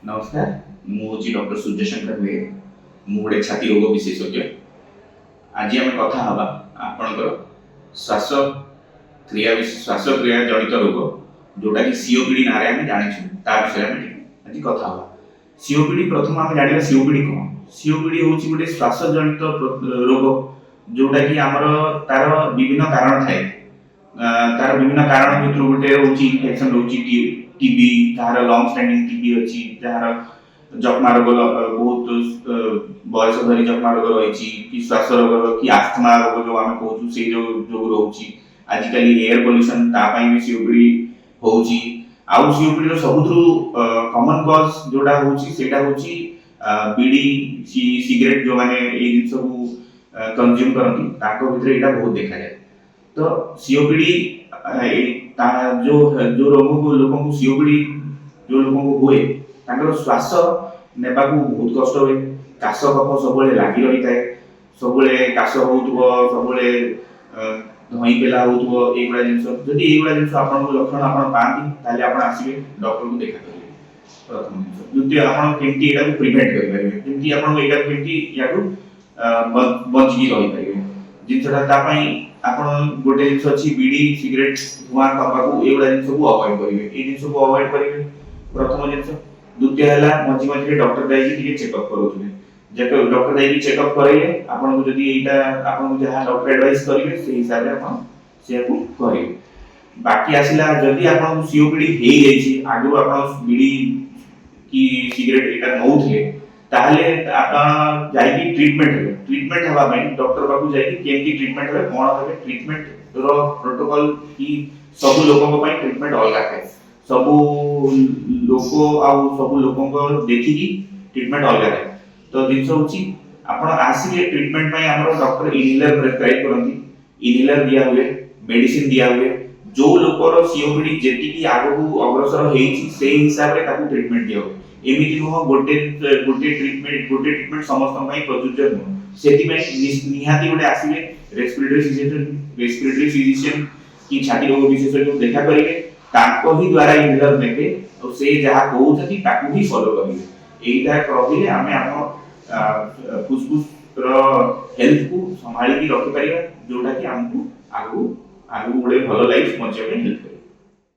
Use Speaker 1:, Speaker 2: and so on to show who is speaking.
Speaker 1: ନମସ୍କାର, ମୁଁ ହେଉଛି ଡକ୍ଟର ସୂର୍ଯ୍ୟଶଙ୍କର ମେହେର। ମୁଁ ଗୋଟେ ଛାତି ରୋଗ ବିଶେଷଜ୍ଞ। ଆଜି ଆମେ କଥା ହେବା ଆପଣଙ୍କର ଶ୍ୱାସ କ୍ରିୟା, ଶ୍ୱାସକ୍ରିୟା ଜନିତ ରୋଗ, ଯୋଉଟାକି ସିଓପିଡି ନାଁରେ ଆମେ ଜାଣିଛୁ, ତା ବିଷୟରେ ଆମେ ଟିକେ ଆଜି କଥା ହେବା। ସିଓପିଡି, ପ୍ରଥମ ଆମେ ଜାଣିବା ସିଓପିଡି କ'ଣ। ସିଓପିଡି ହେଉଛି ଗୋଟେ ଶ୍ୱାସ ଜନିତ ରୋଗ, ଯୋଉଟାକି ଆମର ତାର ବିଭିନ୍ନ କାରଣ ଥାଏ। ତାର ବିଭିନ୍ନ କାରଣ ଭିତରୁ ଗୋଟେ ରହୁଛି ଇନଫେକ୍ସନ ରହୁଛି, ଟିବି, କାହାର ଲଙ୍ଗ ଷ୍ଟାଣ୍ଡିଂ ଟିବି ଅଛି, ଯାହାର ଯକ୍ଷ୍ମା ରୋଗ, ବହୁତ ବୟସ ଧରି ଯକ୍ଷ୍ମା ରୋଗ ରହିଛି, କି ଶ୍ୱାସ ରୋଗ କି ଆସ୍ଥମା ରୋଗ ଯୋଉ ଆମେ କହୁଛୁ, ସେଇ ଯୋଉ ଯୋଗୁ ରହୁଛି। ଆଜିକାଲି ଏୟାର ପଲ୍ୟୁସନ, ତା ପାଇଁ ବି ସିଓପିଡି ହଉଛି। ଆଉ ସିଓପିଡି ର ସବୁଥିରୁ କମନ କଜ୍ ଯୋଉଟା ହଉଛି, ସେଇଟା ହଉଛି ବିଡି, ସିଗାରେଟ। ଯୋଉମାନେ ଏଇ ଜିନିଷକୁ କନଜ୍ୟୁମ କରନ୍ତି, ତାଙ୍କ ଭିତରେ ଏଇଟା ବହୁତ ଦେଖାଯାଏ। ତ ସିଓପିଡି ତା ଯୋଉ ଯୋଉ ରୋଗକୁ ଲୋକଙ୍କୁ, ସିଓପିଡି ଯୋଉ ଲୋକଙ୍କୁ ହୁଏ, ତାଙ୍କର ଶ୍ୱାସ ନେବାକୁ ବହୁତ କଷ୍ଟ ହୁଏ। କାଶ, କଫ ସବୁବେଳେ ଲାଗି ରହିଥାଏ। ସବୁବେଳେ କାଶ ହଉଥିବ, ସବୁବେଳେ ଧଇଁ ପେଲା ହଉଥିବ, ଏଇଗୁଡ଼ା ଜିନିଷ। ଯଦି ଏଇଗୁଡ଼ା ଜିନିଷ ଆପଣଙ୍କୁ ଲକ୍ଷଣ ଆପଣ ପାଆନ୍ତି, ତାହେଲେ ଆପଣ ଆସିବେ, ଡକ୍ଟରକୁ ଦେଖା କରିବେ, ପ୍ରଥମ ଜିନିଷ। ଦ୍ୱିତୀୟ, ଆପଣ କେମିତି ଏଇଟାକୁ ପ୍ରିଭେଣ୍ଟ କରିପାରିବେ, କେମିତି ଆପଣ ଏଇଟାକୁ କେମିତି ୟାକୁ ବଞ୍ଚିକି ରହିପାରିବେ ଜିନିଷଟା, ତା ପାଇଁ ଆପଣ ଗୋଟେ ଜିନିଷ ଅଛି, ବିଡି, ସିଗାରେଟ, ଧୂଆଁ, ତମ୍ବାକୁ, ଏଇଗୁଡ଼ା ଜିନିଷକୁ ଆଭଏଡ କରିବେ। ଏଇ ଜିନିଷକୁ ଆଭଏଡ କରିବେ, ପ୍ରଥମ ଜିନିଷ। ଦ୍ୱିତୀୟ ହେଲା, ମଝି ମଝିରେ ଡକ୍ଟର ଯାଇକି ଟିକେ ଚେକଅପ୍ କରୁଥିବେ। ଡକ୍ଟର ଯାଇକି ଚେକଅପ୍ କରାଇଲେ, ଆପଣଙ୍କୁ ଯଦି ଏଇଟା ଆପଣଙ୍କୁ ଯାହା ଡକ୍ଟର ଆଡଭାଇସ୍ କରିବେ, ସେଇ ହିସାବରେ ଆପଣ ସେୟାକୁ କରିବେ। ବାକି ଆସିଲା, ଯଦି ଆପଣଙ୍କୁ ସିଓପିଡି ହେଇଯାଇଛି, ଆଗରୁ ଆପଣ ବିଡି କି ସିଗାରେଟ ଏଇଟା ନଉଥିଲେ, ତାହେଲେ ଆପଣ ଯାଇକି ଟ୍ରିଟମେଣ୍ଟ ହେବେ। ଟ୍ରିଟମେଣ୍ଟ ହେବା ପାଇଁ ଡକ୍ଟର ପାଖକୁ ଯାଇକି କେମିତି ଟ୍ରିଟମେଣ୍ଟ ହେବେ, କ'ଣ ହେବେ, ଟ୍ରିଟମେଣ୍ଟ ର ପ୍ରୋଟୋକଲ କି ସବୁ ଲୋକଙ୍କ ପାଇଁ ଟ୍ରିଟମେଣ୍ଟ ଅଲଗା ଥାଏ। ସବୁ ଲୋକ ଆଉ ସବୁ ଲୋକଙ୍କ ଦେଖିକି ଟ୍ରିଟମେଣ୍ଟ ଅଲଗା ଥାଏ। ତ ଜିନିଷ ହଉଛି, ଆପଣ ଆସିଲେ ଟ୍ରିଟମେଣ୍ଟ ପାଇଁ ଆମର ଡକ୍ଟର ଇନହେଲର ପ୍ରେସକ୍ରାଇବ କରନ୍ତି। ଇନହେଲର ଦିଆ ହୁଏ, ମେଡିସିନ ଦିଆ ହୁଏ। ଯୋଉ ଲୋକର ସିଓପିଡି ଯେତିକି ଆଗକୁ ଅଗ୍ରସର ହେଇଛି, ସେଇ ହିସାବରେ ତାକୁ ଟ୍ରିଟମେଣ୍ଟ ଦିଆ ହୁଏ। ଏମିତି ନୁହଁ ଗୋଟେ ଗୋଟେ ଟ୍ରିଟମେଣ୍ଟ, ଗୋଟେ ଟ୍ରିଟମେଣ୍ଟ ସମସ୍ତଙ୍କ ପାଇଁ ପ୍ରଯୁଜ୍ୟ ନୁହଁ। ସେଥିପାଇଁ ନିହାତି ଗୋଟେ ଆସିବେ, ରେସ୍ପିରେଟରୀ ଫିଜିସିଆନ କି ଛାତି ରୋଗ ବିଶେଷଜ୍ଞଙ୍କୁ ଦେଖା କରିବେ। ତାଙ୍କ ହିଁ ଦ୍ୱାରା ଇନହେଲର ନେବେ ଆଉ ସେ ଯାହା କହୁଛନ୍ତି, ତାକୁ ହିଁ ଫଲୋ କରିବେ। ଏଇଟା ରହିଲେ ଆମେ ଆମ ଫୁସଫୁସର ହେଲ୍ଥକୁ ସମ୍ଭାଳିକି ରଖିପାରିବା, ଯୋଉଟା କି ଆମକୁ ଆଗକୁ ଆଗକୁ ଗୋଟେ ଭଲ ଲାଇଫ ବଞ୍ଚିବା ପାଇଁ ହେଲ୍ପ କରିବ।